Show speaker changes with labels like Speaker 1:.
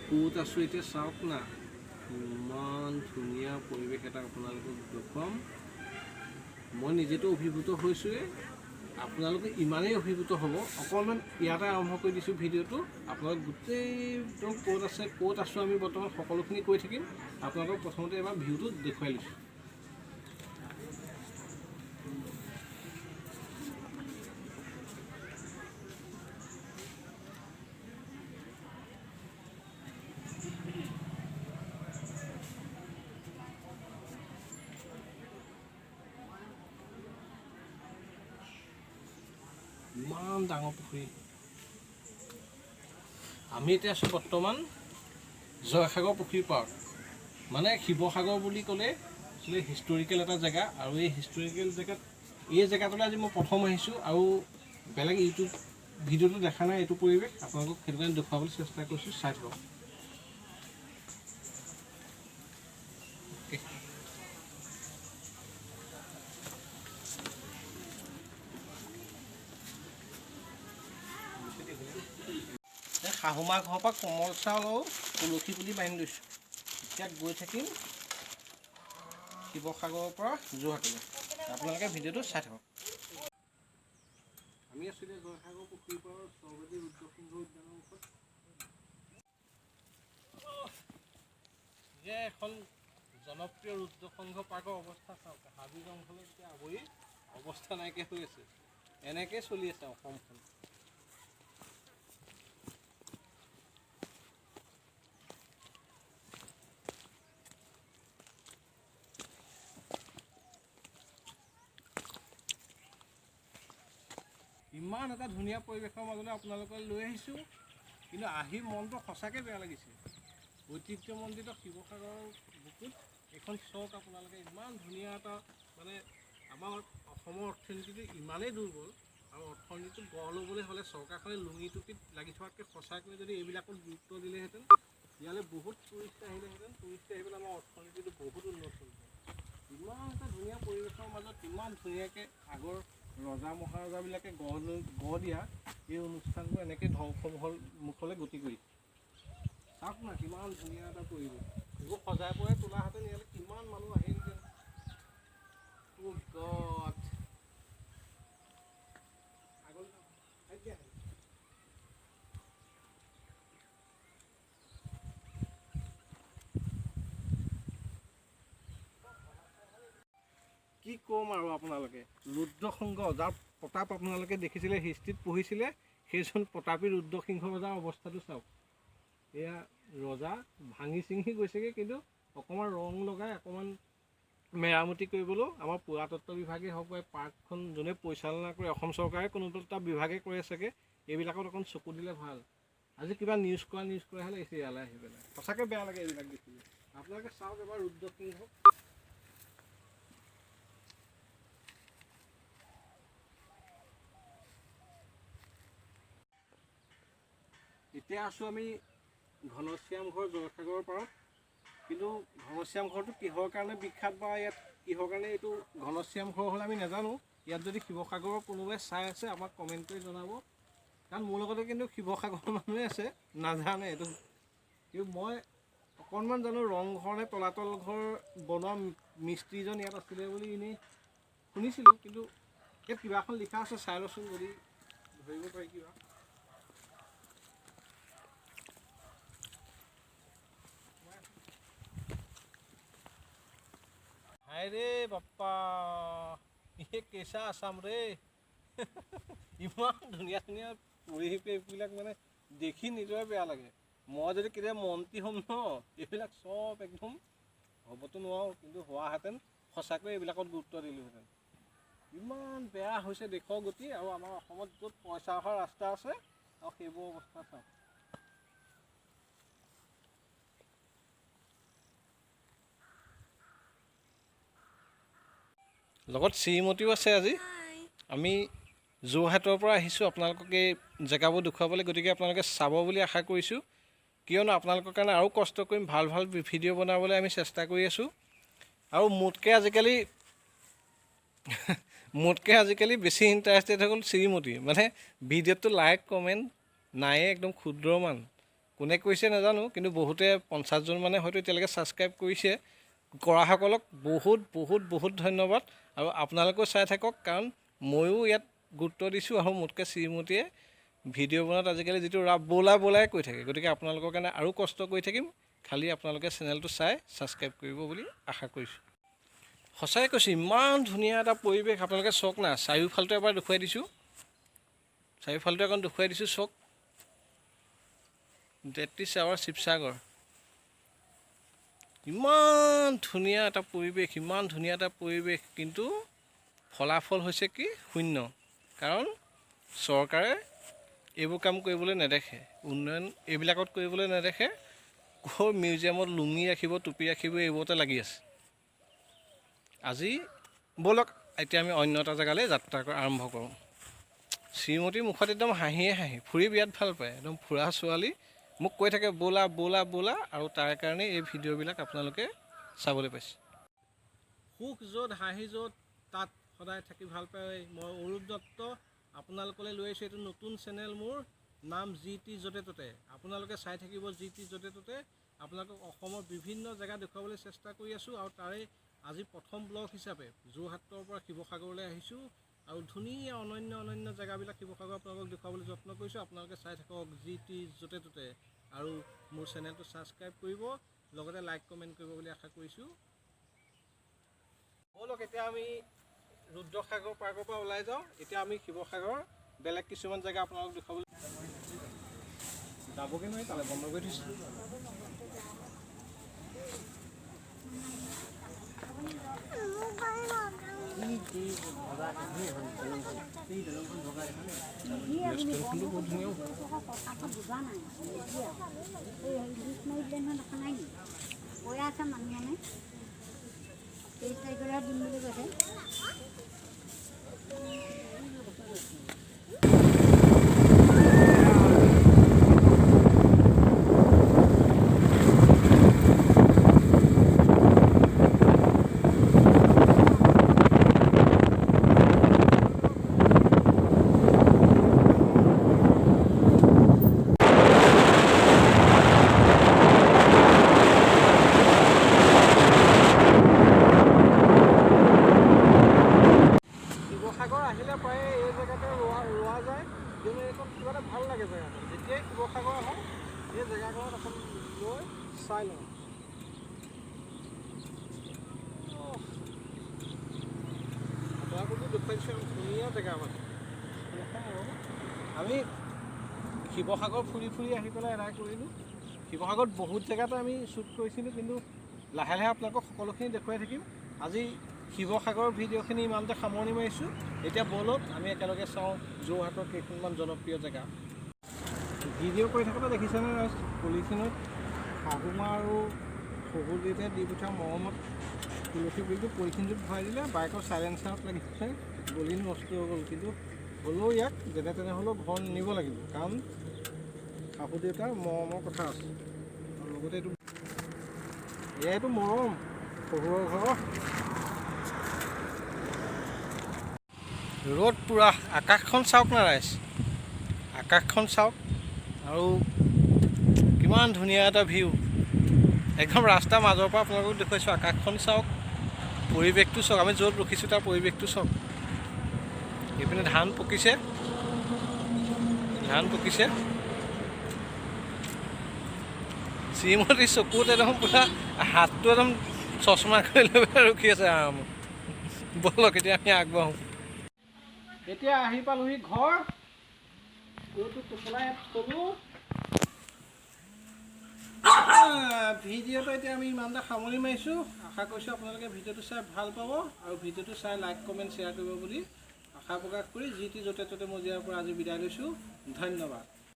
Speaker 1: ক'ত আছোঁ এতিয়া চাওক না, ইমান ধুনীয়া পৰিৱেশ এটা আপোনালোকক দেখুৱাম। মই নিজেতো অভিভূত হৈছোঁৱেই, আপোনালোকে ইমানেই অভিভূত হ'ব। অকণমান ইয়াতে আৰম্ভ কৰি দিছোঁ ভিডিঅ'টো। আপোনালোক গোটেইটো ক'ত আছে, ক'ত আছোঁ আমি বৰ্তমান সকলোখিনি কৈ থাকিম। আপোনালোকক প্ৰথমতে এবাৰ ভিউটো দেখুৱাই লৈছোঁ। ইমান ডাঙৰ পুখুৰী। আমি এতিয়া আছোঁ বৰ্তমান জয়সাগৰ পুখুৰীৰ পাৰত। মানে শিৱসাগৰ বুলি ক'লে আচলতে হিষ্টৰিকেল এটা জেগা, আৰু এই হিষ্টৰিকেল জেগাত এই জেগাটোলৈ আজি মই প্ৰথম আহিছোঁ আৰু বেলেগ ইউটিউব ভিডিঅ'টো দেখা নাই এইটো পৰিৱেশ। আপোনালোকক সেইটো কাৰণে দেখুৱাবলৈ চেষ্টা কৰিছোঁ, চাই থাকক। শাহুমা ঘৰৰ পৰা কোমল চাউল আৰু তুলসী পুলি বান্ধি লৈছোঁ। এতিয়া গৈ থাকিম শিৱসাগৰৰ পৰা যোৰহাটলৈ। আপোনালোকে ভিডিঅ'টো চাই থাকক। আমি আছোঁ এতিয়া জয়সাগৰ পুখুৰীৰ পৰা স্বৰ্গদেউ ৰুদ্ৰসিংহ উদ্যানৰ মুখত। যে এখন জনপ্ৰিয় ৰুদ্ৰসিংহ পাৰ্কৰ অৱস্থা চাওক, হাবি জংঘলে এতিয়া আৱৰি অৱস্থা নাইকিয়া হৈ আছে। এনেকৈ চলি আছে অসমখন। ইমান এটা ধুনীয়া পৰিৱেশৰ মাজলৈ আপোনালোকক লৈ আহিছোঁ, কিন্তু আহি মনটো সঁচাকৈ বেয়া লাগিছে। ঐতিহ্যমণ্ডিত শিৱসাগৰৰ বুকুত এইখন চাওক আপোনালোকে, ইমান ধুনীয়া এটা, মানে আমাৰ অসমৰ অৰ্থনীতিটো ইমানেই দুৰ্বল আৰু অৰ্থনীতিটো গঢ় ল'বলৈ হ'লে চৰকাৰখনে লুঙি টুপিত লাগি থকাতকৈ সঁচাকৈ যদি এইবিলাকত গুৰুত্ব দিলেহেঁতেন, ইয়ালৈ বহুত টুৰিষ্ট আহিলেহেঁতেন। টুৰিষ্ট আহি পেলাই আমাৰ অৰ্থনীতিটো বহুত উন্নত হ'লহেঁতেন। ইমান এটা ধুনীয়া পৰিৱেশৰ মাজত ইমান ধুনীয়াকৈ আগৰ ৰজা মহাৰজাবিলাকে গঢ় দিয়া এই অনুষ্ঠানবোৰ এনেকৈ ধ্বংস মুখলৈ গতি কৰিছে। চাওক না কিমান ধুনীয়া এটা পৰিৱেশ। এইবোৰ সজাই পৰাই তোলাহেঁতেন ইয়ালৈ কিমান মানুহ আহিলহেঁতেন। অ' গড। আগলৈ যাওক। এতিয়া আহে। কি ক'ম আৰু আপোনালোকে, ৰুদ্ৰসিংহ যাৰ প্ৰতাপ আপোনালোকে দেখিছিলে, হিষ্ট্ৰীত পঢ়িছিলে, সেইজন প্ৰতাপী ৰুদ্ৰসিংহ ৰজাৰ অৱস্থাটো চাওক। এয়া ৰজা ভাঙি চিঙি গৈছেগৈ, কিন্তু অকণমান ৰং লগাই অকণমান মেৰামতি কৰিবলৈও আমাৰ পুৰাতত্ত্ব বিভাগেই হওক বা পাৰ্কখন যোনে পৰিচালনা কৰে অসম চৰকাৰে কোনোবা এটা বিভাগে কৰে চাগে, এইবিলাকত অকণ চকু দিলে ভাল। আজি কিবা নিউজ কৰাহে লাগিছে ইয়ালৈ আহি পেলাই, সঁচাকৈ বেয়া লাগে এইবিলাক দেখিলে। আপোনালোকে চাওক এবাৰ ৰুদ্ৰসিংহ। এতিয়া আছোঁ আমি ঘনশ্যাম ঘৰ জয়সাগৰৰ পাৰত। কিন্তু ঘনশ্যাম ঘৰটো কিহৰ কাৰণে বিখ্যাত বা ইয়াত কিহৰ কাৰণে এইটো ঘনশ্যাম ঘৰ হ'ল আমি নাজানো। ইয়াত যদি শিৱসাগৰৰ কোনোবাই চাই আছে আমাক কমেণ্ট কৰি জনাব, কাৰণ মোৰ লগতে কিন্তু শিৱসাগৰৰ মানুহে আছে, নাজানে এইটো। কিন্তু মই অকণমান জানো, ৰংঘৰ নে তলাতল ঘৰ বনোৱা মিস্ত্ৰীজন ইয়াত আছিলে বুলি এনেই শুনিছিলোঁ, কিন্তু ইয়াত কিবা এখন লিখা আছে, চাই লচোন যদি ধৰিব পাৰি কিবা। হায় ৰে বাপ্পা, এই কেঁচা আছাম ৰে। ইমান ধুনীয়া ধুনীয়া পৰিৱেশবিলাক মানে দেখি নিজৰে বেয়া লাগে। মই যদি কেতিয়াবা মন্ত্ৰী হ'ম ন, এইবিলাক চব একদম হ'বতো নোৱাৰোঁ, কিন্তু হোৱাহেঁতেন সঁচাকৈ এইবিলাকত গুৰুত্ব দিলোহেঁতেন। ইমান বেয়া হৈছে দেশৰ গতি, আৰু আমাৰ অসমত য'ত পইচা অহা ৰাস্তা আছে আৰু সেইবোৰ অৱস্থা চাওক। লগত শ্ৰীমতীও আছে আজি। আমি যোৰহাটৰ পৰা আহিছোঁ আপোনালোকক এই জেগাবোৰ দেখুৱাবলৈ, গতিকে আপোনালোকে চাব বুলি আশা কৰিছোঁ। কিয়নো আপোনালোকৰ কাৰণে আৰু কষ্ট কৰিম, ভাল ভাল ভিডিঅ' বনাবলৈ আমি চেষ্টা কৰি আছোঁ। আৰু মোতকৈ আজিকালি বেছি ইণ্টাৰেষ্টেড হৈ গ'ল শ্ৰীমতী। মানে ভিডিঅ'টো লাইক কমেণ্ট নায়ে, একদম ক্ষুদ্ৰমান। কোনে কৰিছে নাজানো, কিন্তু বহুতে 50জন মানে হয়তো এতিয়ালৈকে ছাবস্ক্ৰাইব কৰিছে। কৰাসকলক বহুত বহুত বহুত ধন্যবাদ। আৰু আপোনালোকেও চাই থাকক, কাৰণ ময়ো ইয়াত গুৰুত্ব দিছোঁ আৰু মোতকৈ শ্ৰীমতীয়ে ভিডিঅ' বনোৱাত আজিকালি যিটো ৰাপ বোলা বোলাই কৈ থাকে। গতিকে আপোনালোকৰ কাৰণে আৰু কষ্ট কৰি থাকিম, খালি আপোনালোকে চেনেলটো চাই ছাবস্ক্ৰাইব কৰিব বুলি আশা কৰিছোঁ। সঁচাই কৈছোঁ, ইমান ধুনীয়া এটা পৰিৱেশ, আপোনালোকে চাওক না। চাৰিওফালটো এবাৰ দেখুৱাই দিছোঁ, চাৰিওফালটো অকণ দেখুৱাই দিছোঁ, চাওক। That is our Sivasagar. ইমান ধুনীয়া এটা পৰিৱেশ, ইমান ধুনীয়া এটা পৰিৱেশ, কিন্তু ফলাফল হৈছে কি? শূন্য। কাৰণ চৰকাৰে এইবোৰ কাম কৰিবলৈ নেদেখে, উন্নয়ন এইবিলাকত কৰিবলৈ নেদেখে। ক'ৰ মিউজিয়ামত লুঙি ৰাখিব, টুপি ৰাখিব, এইবোৰতে লাগি আছে। আজি ব'লক, এতিয়া আমি অন্য এটা জেগালৈ যাত্ৰা আৰম্ভ কৰোঁ। শ্ৰীমতীৰ মুখত একদম হাঁহিয়ে হাঁহি, ফুৰি বিৰাট ভাল পায়, একদম ফুৰা ছোৱালী। মোক কৈ থাকে ব'লা ব'লা ব'লা, আৰু তাৰ কাৰণে এই ভিডিঅ'বিলাক আপোনালোকে চাবলৈ পাইছে। সুখ য'ত, হাঁহি য'ত, তাত সদায় থাকি ভাল পায়। মই অৰূপ দত্ত আপোনালোকলৈ লৈ আহিছোঁ এইটো নতুন চেনেল, মোৰ নাম জি টি য'তে ত'তে। আপোনালোকে চাই থাকিব জি টি য'তে ত'তে। আপোনালোকক অসমৰ বিভিন্ন জেগা দেখুৱাবলৈ চেষ্টা কৰি আছোঁ আৰু তাৰে আজি প্ৰথম ব্লগ হিচাপে যোৰহাটৰ পৰা শিৱসাগৰলৈ আহিছোঁ আৰু ধুনীয়া অনন্য অনন্য জেগাবিলাক শিৱসাগৰ আপোনালোকক দেখুৱাবলৈ যত্ন কৰিছোঁ। আপোনালোকে চাই থাকক জি টি য'তে ত'তে আৰু মোৰ চেনেলটো ছাবস্ক্ৰাইব কৰিব, লগতে লাইক কমেণ্ট কৰিব বুলি আশা কৰিছোঁ। ব'লক, এতিয়া আমি ৰুদ্ৰসাগৰ পাৰ্কৰ পৰা ওলাই যাওঁ। এতিয়া আমি শিৱসাগৰৰ বেলেগ কিছুমান জেগা আপোনালোকক দেখুৱাবলৈ যাবগৈ নোৱাৰি, তালৈ বন্ধ কৰি থৈছোঁ। ৰেষ্টুৰেণ্টখনো বহুত ধুনীয়া।
Speaker 2: কৈ আছে মানুহজনে 23 তাৰিখলৈ দিম বুলি কৈছে।
Speaker 1: শিৱসাগৰ আহিলে প্ৰায়ে এই জেগাতে ৰোৱা ৰোৱা যায়, কিয়নো এইকণ কিবা এটা ভাল লাগে জেগাকণ। যেতিয়াই শিৱসাগৰ আহোঁ, এই জেগাকণত অকণ ৰৈ চাই লওঁ। অহ। আপোনালোককো দেখুৱাই দিছোঁ, এখন ধুনীয়া জেগা। মানে আমি শিৱসাগৰ ফুৰি ফুৰি আহি পেলাই এৰাই কৰিলোঁ। শিৱসাগৰত বহুত জেগাতে আমি শ্বুট কৰিছিলোঁ, কিন্তু লাহে লাহে আপোনালোকক সকলোখিনি দেখুৱাই থাকিম। আজি শিৱসাগৰৰ ভিডিঅ'খিনি ইমানতে সামৰণি মাৰিছোঁ। এতিয়া ব'লক, আমি একেলগে চাওঁ যোৰহাটৰ কেইখনমান জনপ্ৰিয় জেগা। ভিডিঅ' কৰি থাকোঁতে দেখিছেনে ৰাইজ, পলিথিনত শাহুমা আৰু শহুৰ দেউতাই দি পঠিওৱা মৰমত তুলসী পুলিটো পলিথিনটোত ভৰাই দিলে, বাইকৰ চাইলেঞ্চাৰত লাগিছে, গলি নষ্ট হৈ গ'ল। কিন্তু হ'লেও ইয়াক যেনে তেনে হ'লেও ঘৰ নিব লাগিব, কাৰণ শাহু দেউতাৰ মৰমৰ কথা আছে আৰু লগতে এইটো এয়াইতো মৰম শহুৰৰ ঘৰৰ। ৰ'দ পূৰা, আকাশখন চাওক না ৰাইজ, আকাশখন চাওক আৰু কিমান ধুনীয়া এটা ভিউ। একদম ৰাস্তাৰ মাজৰ পৰা আপোনালোকক দেখুৱাইছোঁ। আকাশখন চাওক, পৰিৱেশটো চাওক, আমি য'ত ৰখিছোঁ তাৰ পৰিৱেশটো চাওক। এইপিনে ধান পকিছে, ধান পকিছে। শ্ৰীমতী চকুত একদম পূৰা হাতটো একদম চশমা কৰি লৈ পেলাই ৰখি আছে আৰামত। ব'লক, এতিয়া আমি আগবাঢ়োঁ। এতিয়া আহি পালোহি ঘৰ। গৰুটো টোপোলাই ইয়াত থ'লোঁ। ভিডিঅ'টো এতিয়া আমি ইমানতে সামৰণি মাৰিছোঁ। আশা কৰিছোঁ আপোনালোকে ভিডিঅ'টো চাই ভাল পাব আৰু ভিডিঅ'টো চাই লাইক, কমেণ্ট, শ্বেয়াৰ কৰিব বুলি আশা প্ৰকাশ কৰি যি টি য'তে ত'তে মজিয়াৰ পৰা আজি বিদায় লৈছোঁ। ধন্যবাদ।